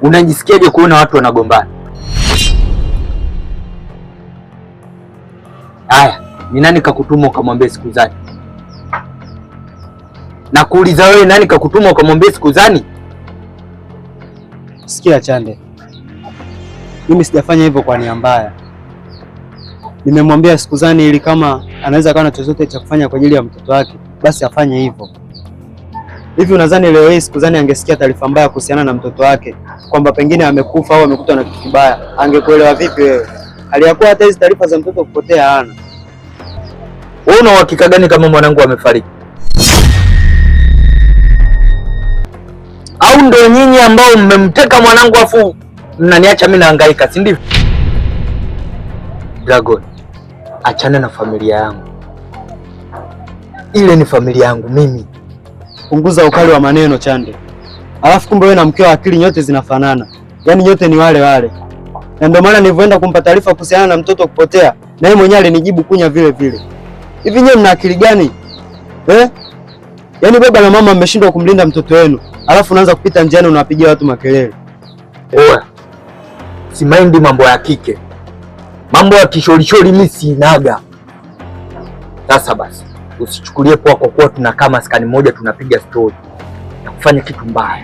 Unajisikiaje kuona watu wanagombana? Haya, ni nani kakutuma ukamwambia Sikuzani? Nakuuliza wewe, nani kakutuma ukamwambia Sikuzani? Sikia Chande, mimi sijafanya hivyo kwa nia mbaya. Nimemwambia Sikuzani ili kama anaweza kuwa na chochote cha kufanya kwa ajili ya mtoto wake basi afanye hivyo. Hivi unadhani leo hii Sikuzani angesikia taarifa mbaya kuhusiana na mtoto wake kwamba pengine amekufa au amekutwa na kitu kibaya, angekuelewa vipi wewe? Aliyakuwa hata hizi taarifa za mtoto kupotea hana. Wewe una uhakika gani kama mwanangu amefariki? Au ndo nyinyi ambao mmemteka mwanangu afu mnaniacha mimi nahangaika, si ndivyo? Dragon, achana na familia yangu. Ile ni familia yangu mimi. Punguza ukali wa maneno Chande. Alafu kumbe wewe na mkeo akili nyote zinafanana, yaani nyote ni wale wale, na ndio maana nilivyoenda kumpa taarifa kuhusiana na mtoto kupotea, na yeye mwenyewe alinijibu kunya vile vile. Hivi nyewe mna akili gani eh? Yaani baba na mama mmeshindwa kumlinda mtoto wenu, alafu unaanza kupita njiani unawapigia watu makelele. Oya, simaindi mambo ya kike, mambo ya kishorishori mimi sinaga. Sasa basi, usichukulie poa kwa kuwa tunakaa maskani moja tunapiga stori na kufanya kitu mbaya.